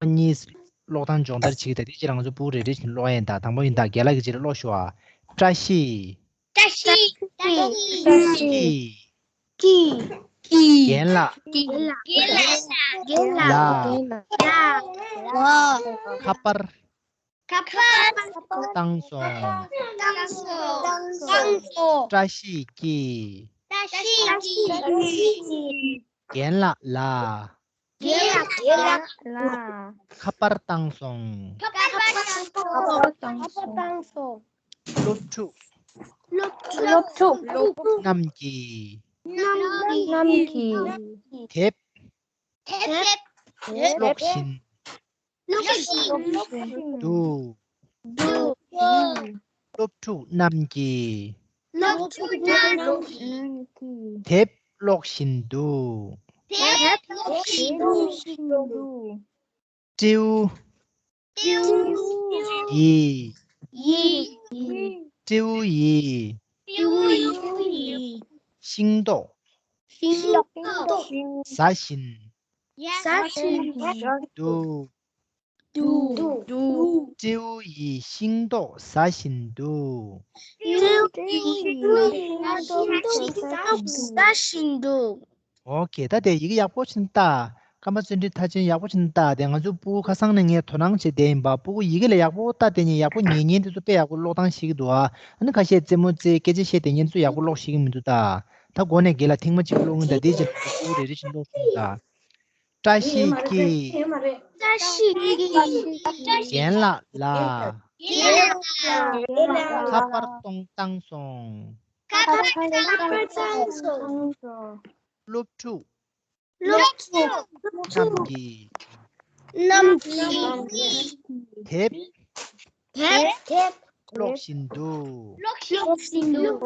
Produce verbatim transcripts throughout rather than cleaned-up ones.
གཉིས་ཀློག་སྟངས་སྦྱོང་བརྡར་བྱེད་ཀྱི། ད་དེ་རྗེས་ལ་ང་ཚོ་ཕྲུ་གུ་རེ་རེ་བཞིན་ཀློག་ཡ་ཡིན་ད། དང་པོ་ཡིན་ད། རྒན་ལགས་ཀྱི་རྗེས་ལ་ཀློག་ཞུ་ཨ། བཀྲ་ཤིས། བཀྲ་ཤིས། བཀྲ་ཤིས། སྐྱིད། སྐྱིད། རྒན་ལགས། རྒན་ལགས། ལགས། ལགས། ལགས། ཁ་པར། ཁ་པར། བཏང་སོང་། བཏང་སོང་། བཏང་སོང་། བཀྲ་ཤིས་ཀྱིས། བཀྲ་ཤིས་ཀྱིས། རྒན་ལགས་ལ། རྒན་ལགས་ལ། ཁ་པར་བཏང་སོང་། ཁ་པར་བཏང་སོང་། ཁ་པར་བཏང་སོང་། སློབ་ཕྲུག་སློབ་ཕྲུག་རྣམས་ཀྱིས། རྣམས་ཀྱིས། དེབ། དེབ། ཀློག་བཞིན། ཀློག་བཞིན། འདུག་འདུག་སློབ་ཕྲུག་རྣམས་ཀྱིས། སློབ་ཕྲུག་རྣམས་ཀྱིས། དེབ་ཀློག་བཞིན་འདུག་དེབ་ཀློག་བཞིན་འདུག་སྤྲེའུ། སྤྲེའུ། ཡིས། ཡིས། སྤྲེའུ་ཡིས། སྤྲེའུ་ཡིས། ཤིང་ཏོག་ཤིང་ཏོག་ཟ་བཞིན། ཟ་བཞིན། འདུག་འདུག་སྤྲེའུ་ཡིས་ཤིང་ཏོག་ཟ་བཞིན་འདུག་སྤྲེའུ་ཡིས་ཤིང་ཏོག་ཟ་བཞིན་འདུག་ཨོ་ཁེ། ད་དེ་ཡི་གེ་ཡག་པོ་ཕྱིན་ལྟ། ཀརྨ་བརྩོན་འགྲུས་མཐར་ཕྱིན་ཡག་པོ་ཕྱིན་ལྟ། དེ་ང་ཚོ་ཕྲུ་གུ་ཁ་སང་ནས་ངས་དོ་སྣང་བྱེད་བསྡད་ཡིན་པ། ཕྲུ་གུ་ཡི་གེ་ལ་ཡག་པོ་ལྟ། དེ་ནས་ཡག་པོ་ཉན་མཁན་དེ་ཚོ་དཔེ་ཡག་པོ་ཀློག་སྟངས་ཤེས་ཀྱི་འདུག་ཨ། ཨ་ནི་ཁ་ཤས་རྩེད་མོ་རྩེ། སྐད་ཆ་བཤད་བསྡད་མཁན་ཚོ་ཡག་པོ་ཀློག་ཤེས་ཀྱི་མི་འདུག་ད། ད་འགོ་ནས་རྒན་ལགས་ཐེངས་མ་གཅིག་ཀློག་ཡིན་ད། དེ་རྗེས་ལ་ཕྲུ་གུ་རེ་རེ་བཞིན་ཀློག་ཤོག་ད། བཀྲ་ཤིས་ཀྱིས། བཀྲ་ཤིས་ཀྱིས། རྒན་ལགས་ལ། རྒན་ལགས་ལ། ཁ་པར་གཏོང་བཏང་སོང་། ཁ་པར་བཏང་སོང་། སློབ་ཕྲུག་སློབ་ཕྲུག་རྣམས་ཀྱིས། རྣམས་ཀྱིས། དེབ། དེབ། ཀློག་བཞིན་འདུག་ཀློག་བཞིན་འདུག་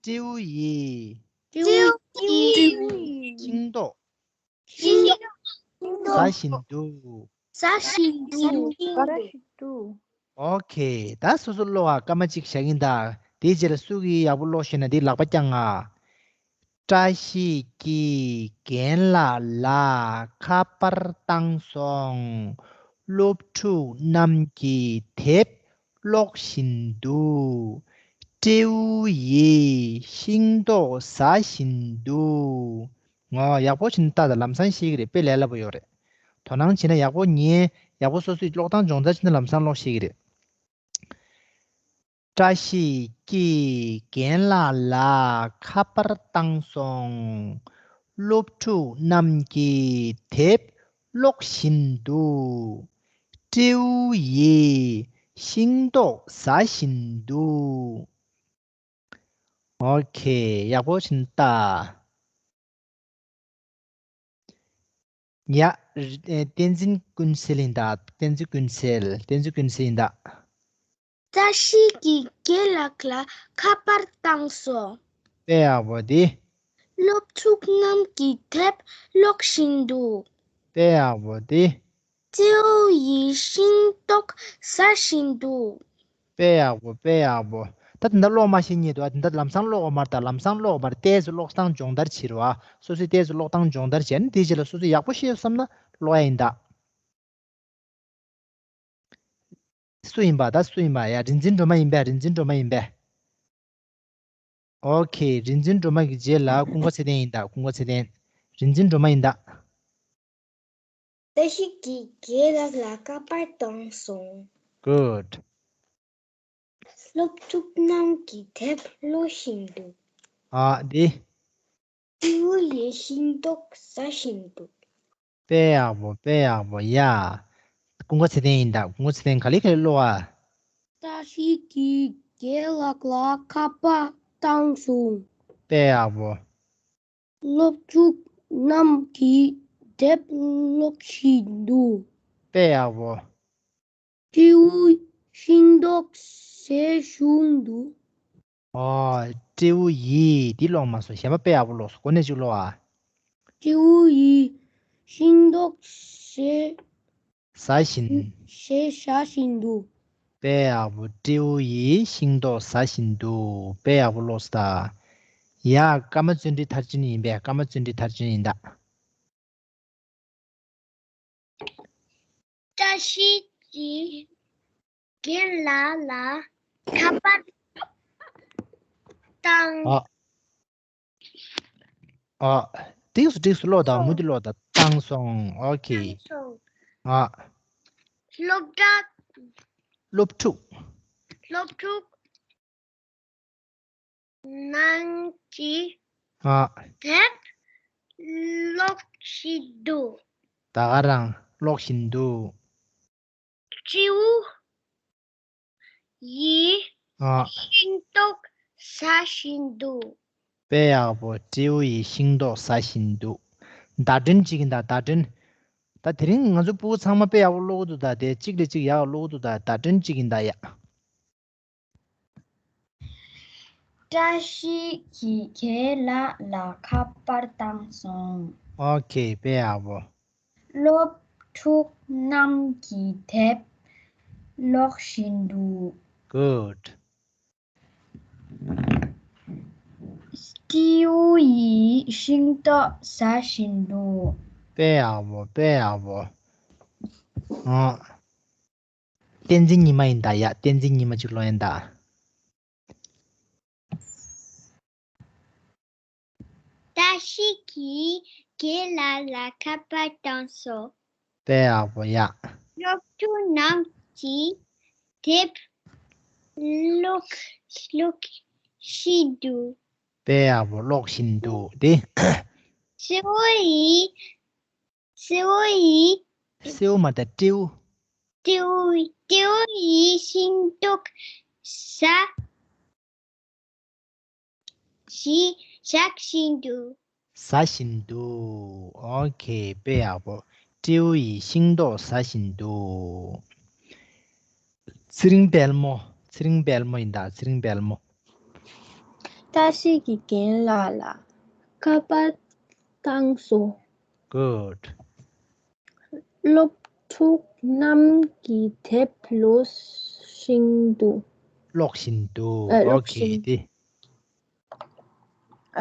སྤྲེའུ་ཡིས། སྤྲེའུ་ཡིས། ཤིང་ཏོག་ཤིང་ཏོག་ཟ་བཞིན་འདུག་ཟ་བཞིན་འདུག་ཨོ་ཁེ། ད་སོ་སོ་ཀློག་ཨ། སྐར་མ་གཅིག་བཞག་གིན་ད། དེའི་རྗེས་ལ་སུ་གིས་ཡག་པོ་ཀློག་ཤེས་ན་དེ་ལག་པ་བརྐྱངས་ཨ། བཀྲ་ཤིས་ཀྱིས་རྒན་ལགས་ལ་ཁ་པར་བཏང་སོང་། སློབ་ཕྲུག་རྣམས་ཀྱིས་དེབ་ཀློག་བཞིན་འདུག་སྤྲེའུ་ཡིས་ཤིང་ཏོག་ཟ་བཞིན་འདུག་ངོ་ཡག་པོ་བྱས་ནས་ལྟ་དང་། ལམ་སང་ཤེས་ཀྱི་རེད། དཔེ་ལས་སླ་པོ་ཡོད་རེད། དོ་སྣང་བྱས་ན་ཡག་པོ་ཉན། ཡག་པོ་སོ་སོས་ཀློག་སྟངས་སྦྱོང་བརྡར་བྱས་ན་ལམ་སང་ཀློག་ཤེས་ཀྱི་རེད། བཀྲ་ཤིས་ཀྱིས་རྒན་ལགས་ལ་ཁ་པར་བཏང་སོང་། སློབ་ཕྲུག་རྣམས་ཀྱིས་དེབ་ཀློག་བཞིན་འདུག་སྤྲེའུ་ཡིས་ཤིང་ཏོག་ཟ་བཞིན་འདུག་ཨོ་ཁེ། ཡག་པོ་བྱས་ནས་ལྟ། ཡ། ཨེ། བསྟན་འཛིན་ཀུན་གསལ་ཡིན་ད། བསྟན་འཛིན་ཀུན་གསལ། བསྟན་འཛིན་ཀུན་གསལ་ཡིན་ད། བཀྲ་ཤིས་ཀྱིས་རྒན་ལགས་ལ་ཁ་པར་བཏང་སོང་། དཔེ་ཡག་པོ་འདི། སློབ་ཕྲུག་རྣམས་ཀྱིས་དེབ་ཀློག་བཞིན་འདུག་དཔེ་ཡག་པོ་འདི། སྤྲེའུ་ཡིས་ཤིང་ཏོག་ཟ་བཞིན་འདུག་དཔེ་ཡག་པོ། དཔེ་ཡག་པོ། ད་དེ་འདྲ་ཀློག་མ་ཤེས་མཁན་འདུག་ཨ། དེ་འདྲ་ལམ་སང་ཀློག་དགོས་མ་རེད་ད། ལམ་སང་ཀློག་དགོས་མ་རེད། ཏོག་ཙམ་ཀློག་སྟངས་སྦྱོང་བརྡར་བྱེད་རོགས་ཨ། སོ་སོས་ཏོག་ཙམ་ཀློག་སྟངས་སྦྱོང་བརྡར་བྱས་ནས་དེའི་རྗེས་ལ་སོ་སོས་ཡག་པོ་ཤེས་སོང་བསམ་ན་ཀློག་ཡ་ཡིན་ད། སུ་ཡིན་པ་ད། སུ་ཡིན་པ། ཡ། རིག་འཛིན་སྒྲོལ་མ་ཡིན་པས། རིག་འཛིན་སྒྲོལ་མ་ཡིན་པས། ཨོ་ཁེ། རིག་འཛིན་སྒྲོལ་མ་གི་རྗེས་ལ་ཀུན་དགའ་ཚེ་བརྟན་ཡིན་ད། ཀུན་དགའ་ཚེ་བརྟན། རིག་འཛིན་སྒྲོལ་མ་ཡིན་ད། བཀྲ་ཤིས་ཀྱིས་རྒན་ལགས་ལ་ཁ་པར་བཏང་སོང་། Good. སློབ་ཕྲུག་རྣམས་ཀྱིས་དེབ་ཀློག་བཞིན་འདུག་ཨ། འདི། སྤྲེའུ་ཡིས་ཤིང་ཏོག་ཟ་བཞིན་འདུག་དཔེ་ཡག་པོ། དཔེ་ཡག་པོ། ཡ། ཀུན་དགའ་ཚེ་བརྟན་ཡིན་ད། ཀུན་དགའ་ཚེ་བརྟན་ག་ལེ་ག་ལེ་ཀློག་ཨ། བཀྲ་ཤིས་ཀྱིས་རྒན་ལགས་ལ་ཁ་པར་བཏང་སོང་། དཔེ་ཡག་པོ། སློབ་ཕྲུག་རྣམས་ཀྱིས་དེབ་ཀློག་བཞིན་འདུག་དཔེ་ཡག་པོ། སྤྲེའུ་ཤིང་ཏོག་ཟ་བཞིན་འདུག་ཨོ། སྤྲེའུ་ཡིས། འདི་ཀློག་མ་སོང་། གཞན་པ་དཔེ་ཡག་པོ་ཀློག་སོང་། གོ་གནས་གཅིག་ཀློག་ཨ། སྤྲེའུ་ཡིས་ཤིང་ཏོག་ཟ། ཟ་བཞིན། ཟ། ཟ་བཞིན་འདུག་དཔེ་ཡག་པོ། སྤྲེའུ་ཡིས་ཤིང་ཏོག་ཟ་བཞིན་འདུག་དཔེ་ཡག་པོ་ཀློག་སོང་ད། ཡ། ཀརྨ་བརྩོན་འགྲུས་མཐར་ཕྱིན་ཡིན་པས། ཀརྨ་བརྩོན་འགྲུས་མཐར་ཕྱིན་ཡིན་ད། བཀྲ་ཤིས་ཀྱིས་རྒན་ལགས་ལ་ཁ་པར་བཏང་། ཨ། ཨ། འགྲིག་སོང་འགྲིག་སོང་། ཀློག་དང་། མུ་མཐུད་ཀློག་དང་། བཏང་སོང་། ཨོ་ཁེ། བཏང་སོང་། ཨ། སློབ་གྲྭ། སློབ་ཕྲུག་སློབ་ཕྲུག་རྣམས་ཀྱིས། ཨ། དེབ་ཀློག་བཞིན་འདུག་ད་ག་རང་ཀློག་བཞིན་འདུག་སྤྲེའུ་ཡིས། ཨ། ཤིང་ཏོག་ཟ་བཞིན་འདུག་དཔེ་ཡག་པོ། སྤྲེའུ་ཡིས་ཤིང་ཏོག་ཟ་བཞིན་འདུག་བརྡ་སྤྲོད་ཅིག་ཡིན་ད། བརྡ་སྤྲོད། ད་དེ་རིང་ང་ཚོ་སྤུ་གུ་ཚང་མ་དཔེ་ཡག་པོ་ཀློག་གི་འདུག་ད་དེ་གཅིག་ལས་གཅིག་ཡག་པོ་ཀློག་གི་འདུག་ད་བརྡ་སྤྲོད་ཅིག་ཡིན་ད་ཡ། བཀྲ་ཤིས་ཀྱིས་རྒན་ལགས་ལ་ཁ་པར་བཏང་སོང་། ཨོ་ཁེ། དཔེ་ཡག་པོ། སློབ་ཕྲུག་རྣམས་ཀྱིས་དེབ་ཀློག་བཞིན་འདུག Good. སྤྲེའུ་ཡིས་ཤིང་ཏོག་ཟ་བཞིན་འདུག་དཔེ་ཡག་པོ། དཔེ་ཡག་པོ། ཨ། བསྟན་འཛིན་ཉི་མ་ཡིན་ད་ཡ། བསྟན་འཛིན་ཉི་མ་གཅིག་ཀློག་ཡིན་ད། བཀྲ་ཤིས་ཀྱིས་རྒན་ལགས་ལ་ཁ་པར་བཏང་སོང་། དཔེ་ཡག་པོ་ཡ། སློབ་ཕྲུག་རྣམས་ཀྱིས་དེབ་ཀློག་ཀློག་བཞིན་འདུག་དཔེ་ཡག་པོ། ཀློག་བཞིན་འདུག་དེ། སྤྲེའུ་ཡིས། སྤྲེའུ་ཡིས། སྤྲེའུ་མ་རེད་ད། སྤྲེའུ། སྤྲེའུ། སྤྲེའུ་ཡིས་ཤིང་ཏོག་ཟ། ཞིག་ཟ་བཞིན་འདུག་ཟ་བཞིན་འདུག་ཨོ་ཁེ། དཔེ་ཡག་པོ། སྤྲེའུ་ཡིས་ཤིང་ཏོག་ཟ་བཞིན་འདུག་ཚེ་རིང་དཔལ་མོ། ཚེ་རིང་དཔལ་མོ་ཡིན་ད། ཚེ་རིང་དཔལ་མོ། བཀྲ་ཤིས་ཀྱིས་རྒན་ལགས་ལ་ཁ་པར་བཏང་སོང་། Good. སློབ་ཕྲུག་རྣམས་ཀྱིས་དེབ་ཀློག་བཞིན་འདུག་ཀློག་བཞིན་འདུག་ཨ། ཀློག་ཨོ་ཁེ། བཞིན། དེ།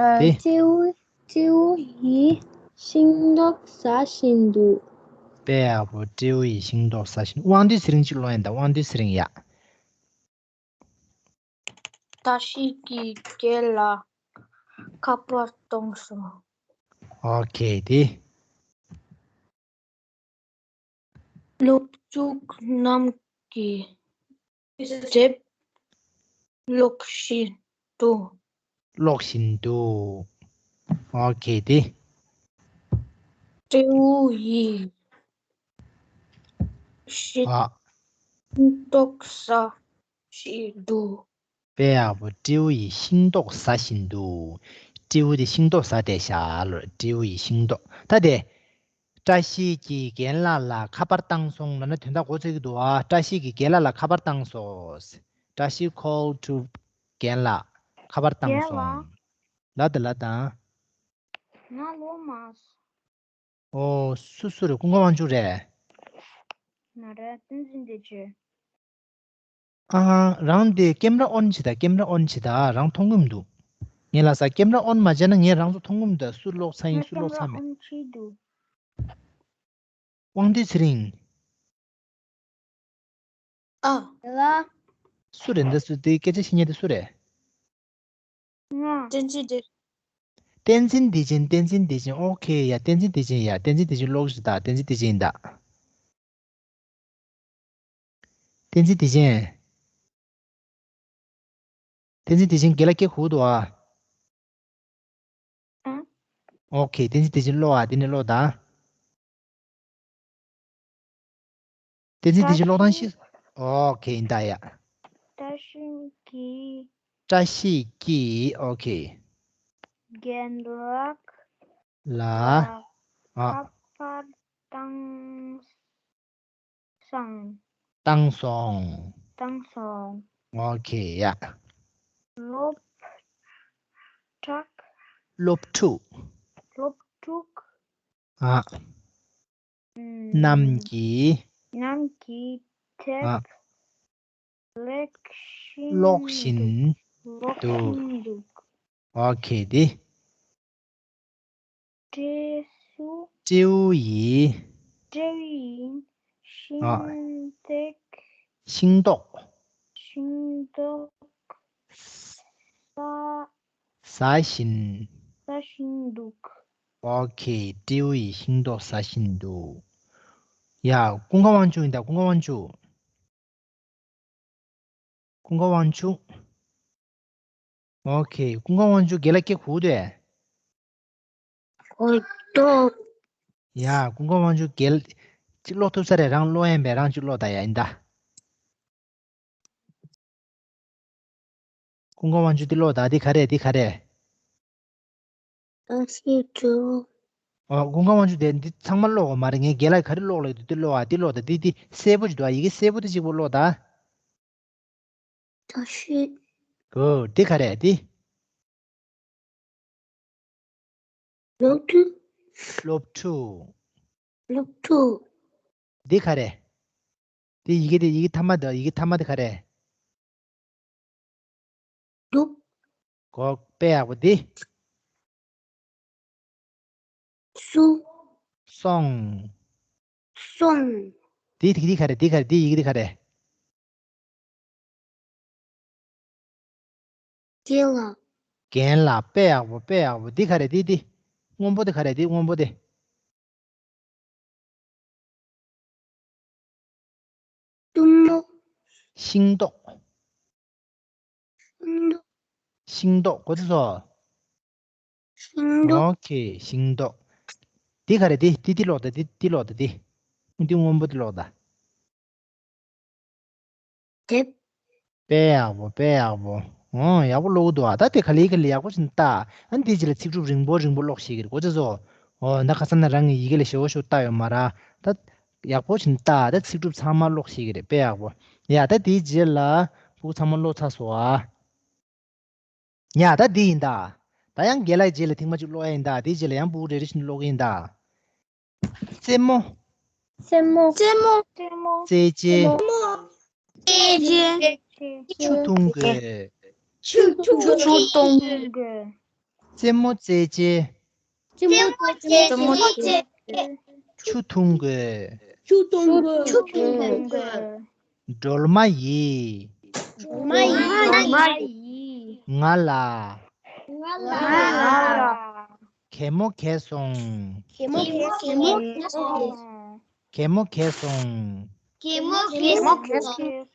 ཨ། དེ། སྤྲེའུ། སྤྲེའུ་ཡིས་ཤིང་ཏོག་ཟ་བཞིན་འདུག་དཔེ་ཡག་པོ། སྤྲེའུ་ཡིས་ཤིང་ཏོག་ཟ་བཞིན། དབང་འདུས་ཚེ་རིང་གཅིག་ཀློག་ཡིན་ད། དབང་འདུས་ཚེ་རིང་ཡ། བཀྲ་ཤིས་ཀྱིས་རྒན་ལགས་ཁ་པར་གཏོང་སོང་། ཨོ་ཁེ། དེ། སློབ་ཕྲུག་རྣམས་ཀྱིས་དེབ་ཀློག་བཞིན་འདུག་ཀློག་བཞིན་འདུག་ཨོ་ཁེ། དེ། སྤྲེའུ་ཡིས་ཤིང་ཨ། ཏོག་ཟ་བཞིན་འདུག་དཔེ་ཡག་པོ། སྤྲེའུ་ཡིས་ཤིང་ཏོག་ཟ་བཞིན་འདུག་སྤྲེའུ་དེ་ཤིང་ཏོག་ཟ་བསྡད་ཤག་ལོ། སྤྲེའུ་ཡིས་ཤིང་ཏོག་ད་དེ། བཀྲ་ཤིས་ཀྱིས་རྒན་ལགས་ལ་ཁ་པར་བཏང་སོང་ལབ་ན་དོན་དག་གོ་ཚོད་ཀྱི་འདུག་ཨ། བཀྲ་ཤིས་ཀྱིས་རྒན་ལགས་ལ་ཁ་པར་བཏང་སོང་། བཀྲ་ཤིས་call to རྒན་ལགས། ཁ་པར་བཏང་སོང་། རྒན་ལགས། ལ་དང་ལ་དང་། ང་ལོ་མ། ཨོ། སུ་སུ་རེད། ཀུན་དགའ་དབང་ཕྱུག་རེད། ང་རེད། བསྟན་འཛིན་བདེ་ཆེན། ཨ། རང་དེ་ཀེམ་ར་ཨོན་བྱེད་ད། ཀེམ་ར་ཨོན་བྱེད་ད། རང་མཐོང་གི་མི་འདུག་ངས་ལབ་ས་ཀེམ་ར་ཨོན་མ་བྱས་ན་ངས་རང་ཚོ་མཐོང་གི་མི་འདུག་སུ་ཀློག་ཚར་ཡིན། སུ་ཀློག་ཚར་མེད། ཨོན་བྱས་འདུག་དབང་འདུས་ཚེ་རིང་། ཨ། ལ། སུ་རེད་འདི། སུ་དེ་སྐད་ཆ་བཤད་མཁན་དེ་སུ་རེད། ང་། བསྟན་འཛིན་བདེ། བསྟན་འཛིན་བདེ་ཆེན། བསྟན་འཛིན་བདེ་ཆེན། ཨོ་ཁེ་ཡ། བསྟན་འཛིན་བདེ་ཆེན་ཡ། བསྟན་འཛིན་བདེ་ཆེན་ཀློག་ཞིག་ད། བསྟན་འཛིན་བདེ་ཆེན་ཡིན་ད། བསྟན་འཛིན་བདེ་ཆེན། བསྟན་འཛིན་བདེ་ཆེན་རྒན་ལགས་སྐད་གོ་གི་འདུག་ཨ། ཨ། ཨོ་ཁེ། བསྟན་འཛིན་བདེ་ཆེན་ཀློག་ཨ། དེ་ནས་ཀློག་ད། བསྟན་འཛིན་བདེ་ཆེན་ཀློག་སྟངས་ཤེས། ཨོ་ཁེ། ཡིན་ད་ཡ། བཀྲ་ཤིས་ཀྱིས། བཀྲ་ཤིས་ཀྱིས། ཨོ་ཁེ། རྒན་ལགས་ལ། ལ། ཨ། ཁ་པར་བཏང་སོང་། བཏང་སོང་། བཏང་སོང་། ཨོ་ཁེ་ཡ། སློབ་ཕྲུག་སློབ་ཕྲུག་སློབ་ཕྲུག་ཨ། ཨུམ། རྣམས་ཀྱིས། རྣམས་ཀྱིས་དེབ། ཨ། ཀློག་བཞིན། ཀློག་བཞིན་འདུག་ཀློག་བཞིན་འདུག་ཨོ་ཁེ། དེ། སྤྲེའུ། སྤྲེའུ་ཡིས། སྤྲེའུ་ཡིས། ཤིང་ཏོག་ཤིང་ཏོག་ཤིང་ཏོག་ཟ། ཟ་བཞིན། ཟ་བཞིན་འདུག་ཨོ་ཁེ། སྤྲེའུ་ཡིས་ཤིང་ཏོག་ཟ་བཞིན་འདུག་ཡ། ཀུན་དགའ་དབང་ཕྱུག་ཡིན་ད། ཀུན་དགའ་དབང་ཕྱུག་ཀུན་དགའ་དབང་ཕྱུག་ཨོ་ཁེ། ཀུན་དགའ་དབང་ཕྱུག་རྒན་ལགས་སྐད་གོ་འདུག་གས། གོ་འདུག་ཡ། ཀུན་དགའ་དབང་ཕྱུག་རྒན་ལགས་ཅིག་ཀློག་ཐུབ་ས་རེད། རང་ཀློག་ཡིན་པས་རང་ཅིག་ཀློག་ད་ཡ། ཡིན་ད། ཀུན་དགའ་དབང་ཕྱུག་འདི་ཀློག་ད། འདི་ག་རེད། འདི་ག་རེད། ཨ་ཤི་ཏུ། ཨོ། ཀུན་དགའ་དབང་ཕྱུག་དེ་འདི་ཚང་མ་ཀློག་དགོས་མ་རེད། ངས་རྒན་ལགས་ག་རེ་ཀློག་ལབ་འདུག་འདི་ཀློག་ཨ། འདི་ཀློག་ད། འདི་འདི་གསལ་པོ་ཅིག་འདུག་ཨ། ཡི་གེ་གསལ་པོ་དེ་གཅིག་པོ་ཀློག་ད། ད་ཤི། གོ། འདི་ག་རེད། འདི། སློབ་ཕྲུག་སློབ་ཕྲུག་སློབ་ཕྲུག་འདི་ག་རེད། འདི་ཡི་གེ་འདི། ཡི་གེ་མཐའ་མ་འདི། ཡི་གེ་མཐའ་མ་འདི་ག་རེད། འདུག་གོ། དཔེ་ཡག་པོ་འདི། སུ། སོང་། སོང་། འདི་འདི་ག་རེད། འདི་ག་རེད། འདི་ཡི་གེ་འདི་ག་རེད། རྒན་ལགས། རྒན་ལགས། དཔེ་ཡག་པོ། དཔེ་ཡག་པོ། འདི་ག་རེད། འདི་འདི། སྔོན་པོ་འདི་ག་རེད། འདི་སྔོན་པོ་འདི། གཏུམ་མོ། ཤིང་ཏོག་ཤིང་ཏོག་ཤིང་ཏོག་གོ་ཚོད་སོང་། ཤིང་ཏོག་ཨོ་ཁེ། ཤིང་ཏོག་འདི་ག་རེད། འདི་འདི་འདི་ཀློག་ད། འདི་འདི་ཀློག་ད། འདི་འདི་སྔོན་པོ་འདི་ཀློག་ད། དེབ། དཔེ་ཡག་པོ། དཔེ་ཡག་པོ། ཨོ། ཡག་པོ་ཀློག་གི་འདུག་ཨ། ད་དེ་ག་ལེ་ག་ལེ་ཡག་པོ་བྱས་ནས་ལྟ། ཨ་ནི་དེའི་རྗེས་ལ་ཚིག་གྲུབ་རིང་པོ་རིང་པོ་ཀློག་ཤེས་ཀྱི་རེད། གོ་ཚོད་སོང་། ཨོ། ད་ཁ་སང་ན་རང་གིས་ཡི་གེ་ལ་ཞེ་པོ་ཞིག་བལྟས་ཡོད་མ་རེད། ད་ཡག་པོ་བྱས་ནས་ལྟ། ད་ཚིག་གྲུབ་ཚང་མ་ཀློག་ཤེས་ཀྱི་རེད། དཔེ་ཡག་པོ། ཡ། ད་དེའི་རྗེས་ལ་ཕྲུ་གུ་ཚང་མ་ཀློག་ཚར་སོང་ཨ། ཡ། ད་འདི་ཡིན་ད། ད་ཡང་རྒན་ལགས་རྗེས་ལ་ཐེངས་མ་གཅིག་ཀློག་ཡ་ཡིན་ད། དེའི་རྗེས་ལ་ཡང་ཕྲུ་གུ་རེ་རེ་བཞིན་ཀློག་གི་ཡིན་ད། རྩེད་མོ། རྩེད་མོ། རྩེད་མོ། རྩེད་མོ། རྩེད་རྗེས། རྩེད་རྗེས། ཆུ་འཐུང་དགོས། ཆུ་འཐུང་དགོས། རྩེད་མོ་རྩེད་རྗེས། རྩེད་མོ་རྩེད་རྗེས། ཆུ་འཐུང་དགོས། ཆུ་འཐུང་དགོས། ཆུ་འཐུང་དགོས། སྒྲོལ་མ་ཡིས། སྒྲོལ་མ་ཡིས། ང་ལ། ང་ལ། གད་མོ་བགད་སོང་། གད་མོ་བགད་སོང་། གད་མོ་བགད་སོང་། གད་མོ་བགད་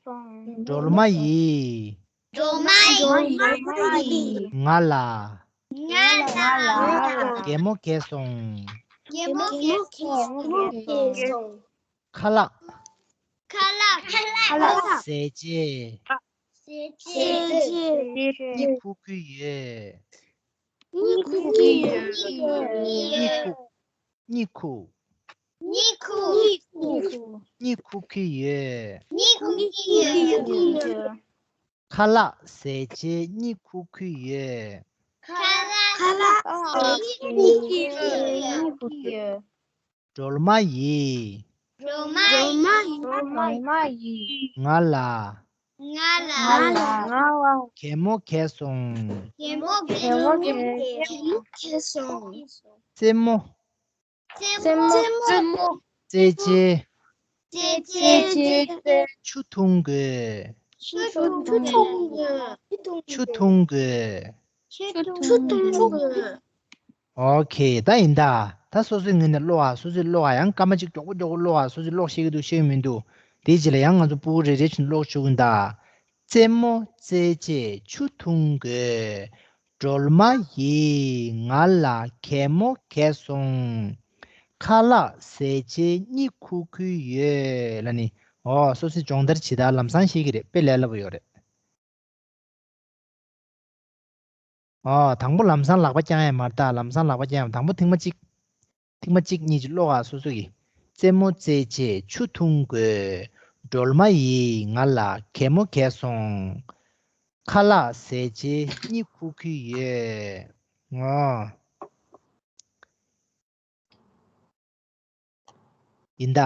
སོང་། སྒྲོལ་མ་ཡིས། སྒྲོལ་མ་ཡིས། ང་ལ། ང་ལ། གད་མོ་བགད་སོང་། གད་མོ་བགད་སོང་། ཁ་ལག་ཁ་ལག་ཟས་བཅད། ཟས་བཅད། གཉིད་ཁུག་གི་ཡོད། གཉིད་ཁུག་གི་ཡོད། གཉིད་ཁུག་གཉིད་ཁུག་གཉིད་ཁུག་གཉིད་ཁུག་གཉིད་ཁུག་གི་ཡོད། གཉིད་ཁུག་གི་ཡོད། ཁ་ལག་ཟས་བཅད་གཉིད་ཁུག་གི་ཡོད། ཁ་ལག་ཁ་ལག་ཟས་བཅད་གཉིད་ཁུག་གི་ཡོད། སྒྲོལ་མ་ཡིས། སྒྲོལ་མ་ཡིས། སྒྲོལ་མ་ཡིས། ང་ལ། ང་ལ། ང་ལ། གད་མོ་བགད་སོང་། གད་མོ་བགད་སོང་། གད་མོ་བགད་སོང་། རྩེད་མོ། རྩེད་མོ། རྩེད་མོ། རྩེད་རྗེས། རྩེད་རྗེས། ཆུ་འཐུང་དགོས། ཆུ་འཐུང་དགོས། ཆུ་འཐུང་དགོས། ཆུ་འཐུང་དགོས། ཨོ་ཁེ། ད་ཡིན་ད། ད་སོ་སོའི་ངོས་ནས་ཀློག་ཨ། སོ་སོས་ཀློག་ཨ། ཡང་སྐར་མ་གཅིག་མགྱོགས་པོ་མགྱོགས་པོ་ཀློག་ཨ། སོ་སོས་ཀློག་ཤེས་ཀྱི་འདུག་ཤེས་ཀྱི་མི་འདུག་དེའི་རྗེས་ལ་ཡང་ང་ཚོ་ཕྲུ་གུ་རེ་རེ་བཞིན་ཀློག་ཆོག་གི་ཡིན་ད། རྩེད་མོ་རྩེད་རྗེས་ཆུ་འཐུང་དགོས། སྒྲོལ་མ་ཡིས་ང་ལ་གད་མོ་བགད་སོང་། ཁ་ལག་ཟས་བཅད་གཉིད་ཁུག་གི་ཡོད་ལབ་ནི། ཨོ། སོ་སོས་སྦྱོང་བརྡར་བྱེད་སྟངས་ལམ་སང་ཤེས་ཀྱི་རེད། དཔེ་ལས་སླ་པོ་ཡོད་རེད། ཨོ། དང་པོ་ལམ་སང་ལག་པ་བརྐྱང་ཡ་མ་རེད་ད། ལམ་སང་ལག་པ་བརྐྱང་ཡ། དང་པོ་ཐེངས་མ་གཅིག་ཐེངས་མ་གཅིག་གཉིས་ཀྱིས་ཀློག་ཨ། སོ་སོ་གིས། རྩེད་མོ་རྩེད་བྱེད་ཆུ་འཐུང་དགོས། སྒྲོལ་མ་ཡིས་ང་ལ་གད་མོ་བགད་སོང་། ཁ་ལག་ཟས་བྱེད་གཉིད་ཁུག་གི་ཡོད། ཨོ། ཡིན་ད།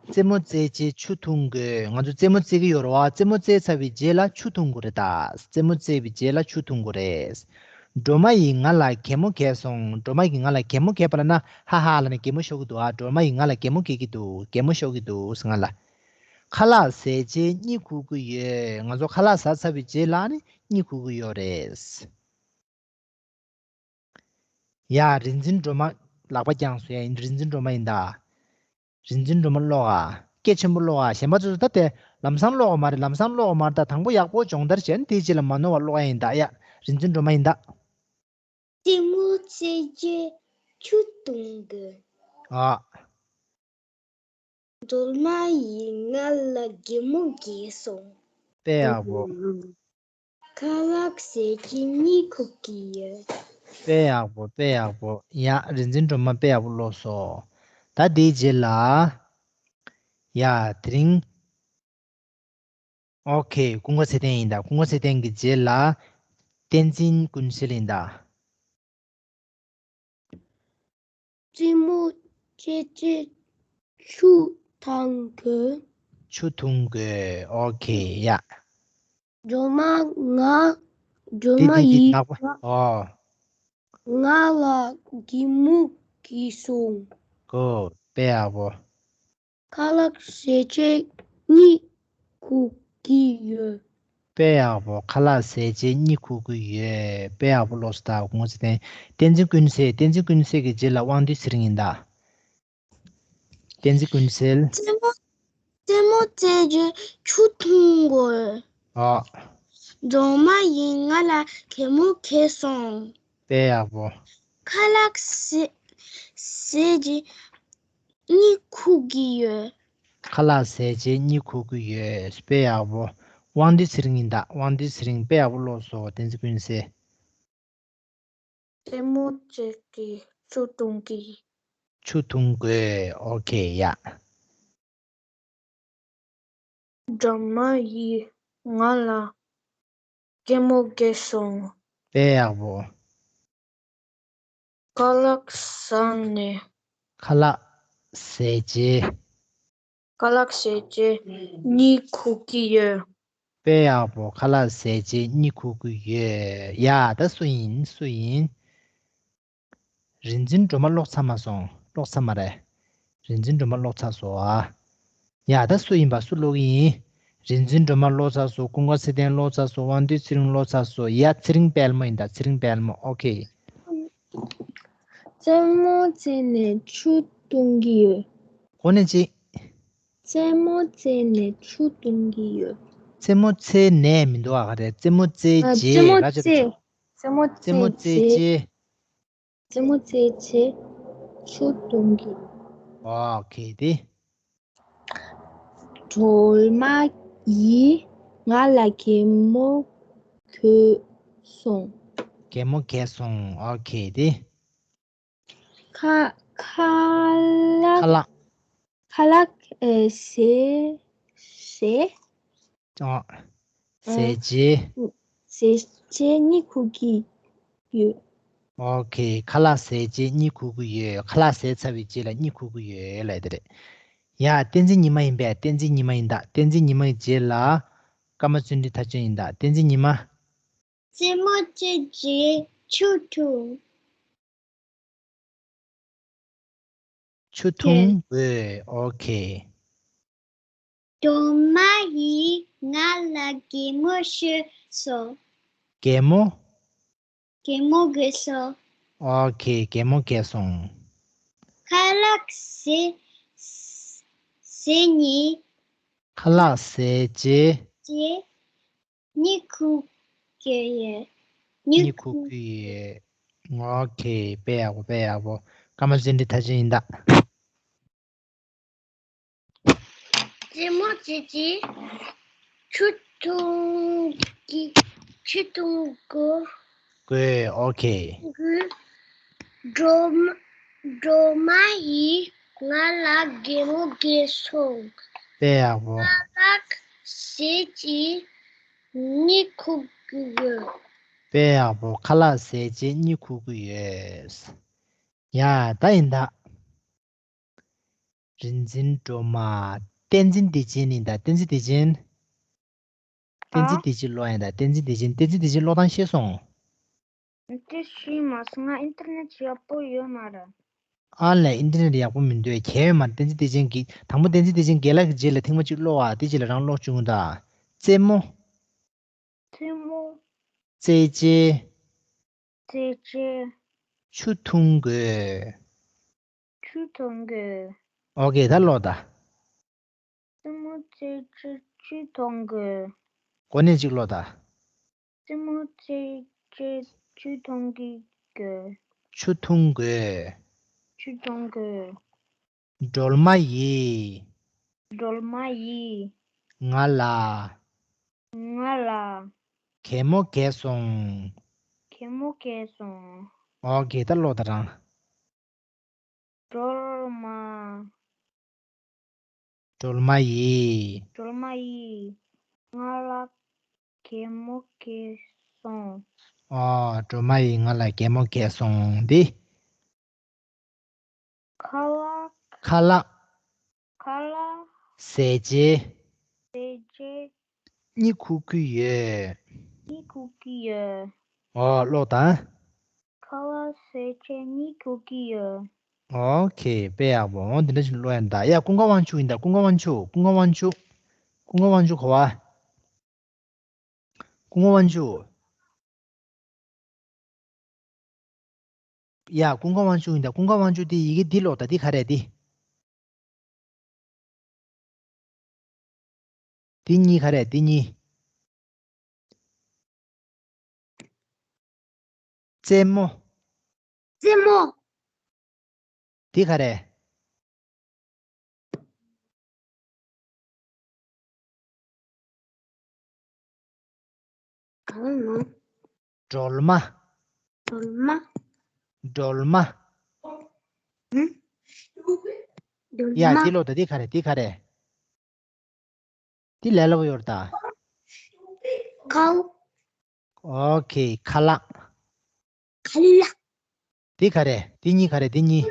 རྩེད་མོ་རྩེད་བྱེད་ཆུ་འཐུང་དགོས། ང་ཚོ་རྩེད་མོ་རྩེ་གི་ཡོད་རེད་བ། རྩེད་མོ་རྩེ་ཚར་བའི་རྗེས་ལ་ཆུ་འཐུང་དགོས་རེད་ད། རྩེད་མོ་རྩེ་བའི་རྗེས་ལ་ཆུ་འཐུང་དགོས་རེད། སྒྲོལ་མ་ཡིས་ང་ལ་གད་མོ་བགད་སོང་། སྒྲོལ་མ་ཡིས་ང་ལ་གད་མོ་བགད་པ་ལབ་ན་ཧ་ཧ་ལབ་ནས་གད་མོ་ཤོར་གྱི་འདུག་ཨ། སྒྲོལ་མ་ཡིས་ང་ལ་གད་མོ་བགད་ཀྱི་འདུག་གད་མོ་ཤོར་གྱི་འདུག་ཟེར་ང་ལ། ཁ་ལག་ཟས་རྗེས་གཉིད་ཁུག་གི་ཡོད། ང་ཚོ་ཁ་ལག་ཟ་ཚར་བའི་རྗེས་ལ་ནི་གཉིད་ཁུག་གི་ཡོད་རེད། ཡ། རིག་འཛིན་སྒྲོལ་མ་ལག་པ་བརྐྱངས་སོང་། ཡ། རིག་འཛིན་སྒྲོལ་མ་ཡིན་ད། རིག་འཛིན་སྒྲོལ་མ་ཀློག་ཨ། སྐད་ཆེན་པོ་ཀློག་ཨ། གཞན་པ་ཚོ་ད་དེ་ལམ་སང་ཀློག་གི་མ་རེད། ལམ་སང་ཀློག་གི་མ་རེད། ད་དང་པོ་ཡག་པོ་སྦྱོང་བརྡར་བྱས་ནས་དེའི་རྗེས་ལ་མ་ནོར་བ་ཀློག་ཡ་ཡིན་ད། ཡ། རིག་འཛིན་སྒྲོལ་མ་ཡིན་ད། རྩེད་མོ་རྩེ་རྗེས་ཆུ་འཐུང་གི། ཨ། སྒྲོལ་མ་ཡིས་ང་ལ་གད་མོ་བགད་སོང་། དཔེ་ཡག་པོ། ཁ་ལག་ཟས་རྗེས་གཉིད་ཁུག་གི་ཡོད། དཔེ་ཡག་པོ། དཔེ་ཡག་པོ། ཡ། རིག་འཛིན་སྒྲོལ་མ་དཔེ་ཡག་པོ་ཀློག་སོང་། ད་དེའི་རྗེས་ལ། ཡ། དེ་རིང་། ཨོ་ཁེ། ཀུན་དགའ་ཚེ་བརྟན་ཡིན་ད། ཀུན་དགའ་ཚེ་བརྟན་གྱི་རྗེས་ལ། བསྟན་འཛིན་ཀུན་གསལ་ཡིན་ད། རྩེད་མོ་རྩེ་རྗེས་ཆུ་འཐུང་དགོས། ཆུ་འཐུང་དགོས། ཨོ་ཁེ། ཡ། སྒྲོལ་མ་ང་། སྒྲོལ་མ་ཡིས་ང་། ཨོ། ང་ལ་གད་མོ་བགད་སོང་། གོ། དཔེ་ཡག་པོ། ཁ་ལག་ཟས་རྗེས་གཉིད་ཁུག་གི་ཡོད། དཔེ་ཡག་པོ། ཁ་ལག་ཟས་རྗེས་གཉིད་ཁུག་གི་ཡོད། དཔེ་ཡག་པོ་ཀློག་སོང་ད། ཀུན་དགའ་ཚེ་བརྟན། བསྟན་འཛིན་ཀུན་གསལ། བསྟན་འཛིན་ཀུན་གསལ་གྱི་རྗེས་ལ་དབང་འདུས་ཚེ་རིང་ཡིན་ད། བསྟན་འཛིན་ཀུན་གསལ། རྩེད་མོ། རྩེད་མོ་རྩེ་རྗེས་ཆུ་འཐུང་དགོས། ཨ། སྒྲོལ་མ་ཡིས་ང་ལ་གད་མོ་བགད་སོང་། དཔེ་ཡག་པོ། ཁ་ལག་ཟས། ཟས་རྗེས་གཉིད་ཁུག་གི་ཡོད། ཁ་ལག་ཟས་རྗེས་གཉིད་ཁུག་གི་ཡོད། དཔེ་ཡག་པོ། དབང་འདུས་ཚེ་རིང་ཡིན་ད། དབང་འདུས་ཚེ་རིང་དཔེ་ཡག་པོ་ཀློག་སོང་། བསྟན་འཛིན་ཀུན་གསལ། རྩེད་མོ་རྩེ་རྗེས་ཆུ་འཐུང་གི། ཆུ་འཐུང་དགོས། ཨོ་ཁེ། ཡ། སྒྲོལ་མ་ཡིས་ང་ལ་གད་མོ་བགད་སོང་། དཔེ་ཡག་པོ། ཁ་ལག་ཟས་ནས། ཁ་ལག་ཟས་རྗེས། ཁ་ལག་ཟས་རྗེས་གཉིད་ཁུག་གི་ཡོད། དཔེ་ཡག་པོ། ཁ་ལག་ཟས་རྗེས་གཉིད་ཁུག་གི་ཡོད། ཡ། ད་སུ་ཡིན། སུ་ཡིན། རིག་འཛིན་སྒྲོལ་མ་ཀློག་ཚར་མ་སོང་། ཀློག་ཚར་མ་རེད། རིག་འཛིན་སྒྲོལ་མ་ཀློག་ཚར་སོང་ཨ། ཡ། ད་སུ་ཡིན་པ། སུ་ཀློག་གི་ཡིན། རིག་འཛིན་སྒྲོལ་མ་ཀློག་ཚར་སོང་། ཀུན་དགའ་ཚེ་བརྟན་ཀློག་ཚར་སོང་། དབང་འདུས་ཚེ་རིང་ཀློག་ཚར་སོང་། ཡ། ཚེ་རིང་དཔལ་མོ་ཡིན་ད། ཚེ་རིང་དཔལ་མོ། ཨོ་ཁེ། རྩེད་མོ་རྩེ་ནས་ཆུ་འཐུང་གི་ཡོད། གོ་ནས་ཅི། རྩེད་མོ་རྩེ་ནས་ཆུ་འཐུང་གི་ཡོད། རྩེད་མོ་རྩེ་ནས་མི་འདུག་ཨ། ག་རེ། རྩེད་མོ་རྩེ་ཨ། རྗེས་རྩེད་མོ་ལ་ཅི་རྩེ། འདུག་རྩེད་མོ་རྩེ་རྩེད་མོ་རྩེ་རྗེས། རྗེས། རྩེད་མོ་རྩེ་རྗེས་ཆུ་འཐུང་གི། ཨོ་ཁེ། དེ། སྒྲོལ་མ་ཡིས་ང་ལ་གད་མོ་བགད་སོང་། གད་མོ་བགད་སོང་། ཨོ་ཁེ། དེ། ཁ། ཁ་ལག་ཁ་ལག་ཁ་ལག་ཨེ། ཟས། ཟས། ཨ། ཟས་རྗེས། ཟས་རྗེས་གཉིད་ཁུག་གི་ཡོད། ཨོ་ཁེ། ཁ་ལག་ཟས་རྗེས་གཉིད་ཁུག་གི་ཡོད། ཁ་ལག་ཟས་ཚར་བའི་རྗེས་ལ་གཉིད་ཁུག་གི་ཡོད་ལབ་དེ་རེད། ཡ། བསྟན་འཛིན་ཉི་མ་ཡིན་པས། བསྟན་འཛིན་ཉི་མ་ཡིན་ད། བསྟན་འཛིན་ཉི་མ་ཡི་རྗེས་ལ་ཀརྨ་བརྩོན་འགྲུས་མཐའ་དཔྱོད་ཡིན་ད། བསྟན་འཛིན་ཉི་མ། རྩེད་མོ་རྩེ་རྗེས་ཆུ་འཐུང་། ཆུ་འཐུང་དགོས། ཨོ་ཁེ། སྒྲོལ་མ་ཡིས་ང་ལ་གད་མོ་ཤོར་སོང་། གད་མོ། གད་མོ་བགད་སོང་། ཨོ་ཁེ། གད་མོ་བགད་སོང་། ཁ་ལག་ཟས། ཟས་ནས། ཁ་ལག་ཟས་རྗེས། རྗེས། གཉིད་ཁུག་གི་ཡོད། གཉིད་ཁུག་གི་ཡོད། ཨོ་ཁེ། དཔེ་ཡག་པོ། དཔེ་ཡག་པོ། ཀརྨ་བརྩོན་འགྲུས་མཐའ་དཔྱོད་ཡིན་ད། རྩེད་མོ་རྩེ་རྗེས་ཆུ་འཐུང་གི། ཆུ་འཐུང་དགོས། དགོས། ཨོ་ཁེ། དགོས། སྒྲོལ་མ། སྒྲོལ་མ་ཡིས་ང་ལ་གད་མོ་བགད་སོང་། དཔེ་ཡག་པོ། ཁ་ལག་ཟས་རྗེས་གཉིད་ཁུག་གི་ཡོད། དཔེ་ཡག་པོ། ཁ་ལག་ཟས་རྗེས་གཉིད་ཁུག་གི་ཡོད། ཡ། ད་ཡིན་ད། རིག་འཛིན་སྒྲོལ་མ། བསྟན་འཛིན་བདེ་ཆེན་ཡིན་ད། བསྟན་འཛིན་བདེ་ཆེན། བསྟན་འཛིན་ཨ། བདེ་ཆེན་ཀློག་ཡིན་ད། བསྟན་འཛིན་བདེ་ཆེན། བསྟན་འཛིན་བདེ་ཆེན་ཀློག་སྟངས་ཤེས་སོང་། འདི་ཤེས་མ་སོང་། ང་ཨིན་ཊར་ནེཊ་ཡག་པོ་ཡོད་མ་རེད། ཨ་ལས། ཨིན་ཊར་ནེཊ་ཡག་པོ་མི་འདུག་གལ་ཡོད་མ་རེད། བསྟན་འཛིན་བདེ་ཆེན་གྱིས། དང་པོ་བསྟན་འཛིན་བདེ་ཆེན་རྒན་ལགས་ཀྱི་རྗེས་ལ་ཐེངས་མ་གཅིག་ཀློག་ཨ། དེ་རྗེས་ལ་རང་ཀློག་བཅུག་ད། རྩེད་མོ། རྩེད་མོ། རྩེད་ཆས། རྩེད་ཆས། ཆུ་འཐུང་དགོས། ཆུ་འཐུང་དགོས། ཨོ་ཁེ། ད་ཀློག་ད། རྩེད་མོ་རྩེད་ཆས་ཆུ་འཐུང་དགོས། གོ་གནས་གཅིག་ཀློག་ད། རྩེད་མོ་རྩེད་ཆས་ཆུ་འཐུང་གི་དགོས། ཆུ་འཐུང་དགོས། ཆུ་འཐུང་དགོས། སྒྲོལ་མ་ཡིས། སྒྲོལ་མ་ཡིས། ང་ལ། ང་ལ། གད་མོ་བགད་སོང་། གད་མོ་བགད་སོང་། ཨོ་ཁེ། ད་ཀློག་ད་རང་། སྒྲོལ་མ། སྒྲོལ་མ་ཡིས། སྒྲོལ་མ་ཡིས། ང་ལ་གད་མོ་བགད་སོང་། ཨོ། སྒྲོལ་མ་ཡིས་ང་ལ་གད་མོ་བགད་སོང་། འདི། ཁ་ལག་ཁ་ལག་ཁ་ལག་ཟས་བཅད། ཟས་བཅད། གཉིད་ཁུག་གི་ཡོད། གཉིད་ཁུག་གི་ཡོད། ཨོ། ཀློག་དང་། ཁ་ལག་ཟས་བཅད་གཉིད་ཁུག་གི་ཡོད། ཨོ་ཁེ། དཔེ་ཡག་པོ། འོ་འདི་འདྲ་ཞིག་ཀློག་ཡ་ད། ཡ། ཀུན་དགའ་དབང་ཕྱུག་ཡིན་ད། ཀུན་དགའ་དབང་ཕྱུག་ཀུན་དགའ་དབང་ཕྱུག་ཀུན་དགའ་དབང་ཕྱུག་གོ་བ། ཀུན་དགའ་དབང་ཕྱུག་ཡ། ཀུན་དགའ་དབང་ཕྱུག་ཡིན་ད། ཀུན་དགའ་དབང་ཕྱུག་དེ་ཡི་གེ་འདི་ཀློག་ད། འདི་ག་རེ་འདི། འདི་གཉིས་ག་རེ། འདི་གཉིས། རྩེད་མོ། རྩེད་མོ། འདི་ག་རེ། གང་ནོ། སྒྲོལ་མ། སྒྲོལ་མ། སྒྲོལ་མ། ཧུམ། སྒྲོལ་ཡ། མ། འདི་ཀློག་ད། འདི་ག་རེ། འདི་ག་རེ། འདི་ལས་སླ་པོ་ཡོད་རེད་ད། ཁའུ། ཨོ་ཁེ། ཁ་ལག་ཁ་ལག་འདི་ག་རེ། འདི་གཉིས་ག་རེ། འདི་གཉིས།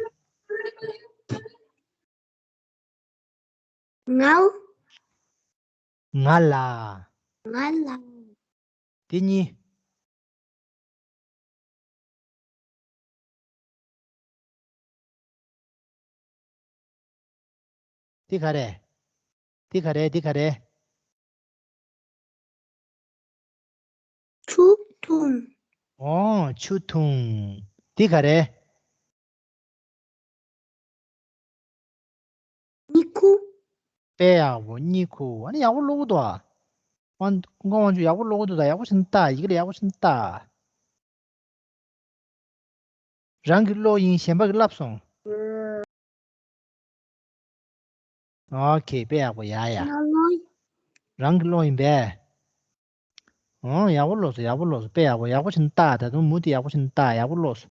ང་། ང་ལ། ང་ལ། འདི་གཉིས། འདི་ག་རེ། འདི་ག་རེ། འདི་ག་རེ། ཆུ་འཐུང་། ཨོ། ཆུ་འཐུང་། འདི་ག་རེ། གཉིད་ཁུག་དཔེ་ཡག་པོ། གཉིད་ཁུག་ཨ་ནི་ཡག་པོ་ཀློག་གི་འདུག་ཨ། ཀུན་དགའ་དབང་ཕྱུག་ཡག་པོ་ཀློག་གི་འདུག་ད། ཡག་པོ་བྱས་ནས་ལྟ། ཡི་གེ་ལ་ཡག་པོ་བྱས་ནས་ལྟ། རང་གིས་ཀློག་ཡིན། གཞན་པ་གིས་བསླབས་སོང་། ཨོ་ཁེ། དཔེ་ཡག་པོ། ཡ་ཡ། ང་ལོ། རང་གིས་ཀློག་ཡིན་པས། ཨོ། ཡག་པོ་ཀློག་སོང་། ཡག་པོ་ཀློག་སོང་། དཔེ་ཡག་པོ། ཡག་པོ་བྱས་ནས་ལྟ། ད་དུང་མུ་མཐུད་ཡག་པོ་བྱས་ནས་ལྟ། ཡག་པོ་ཀློག་སོང་།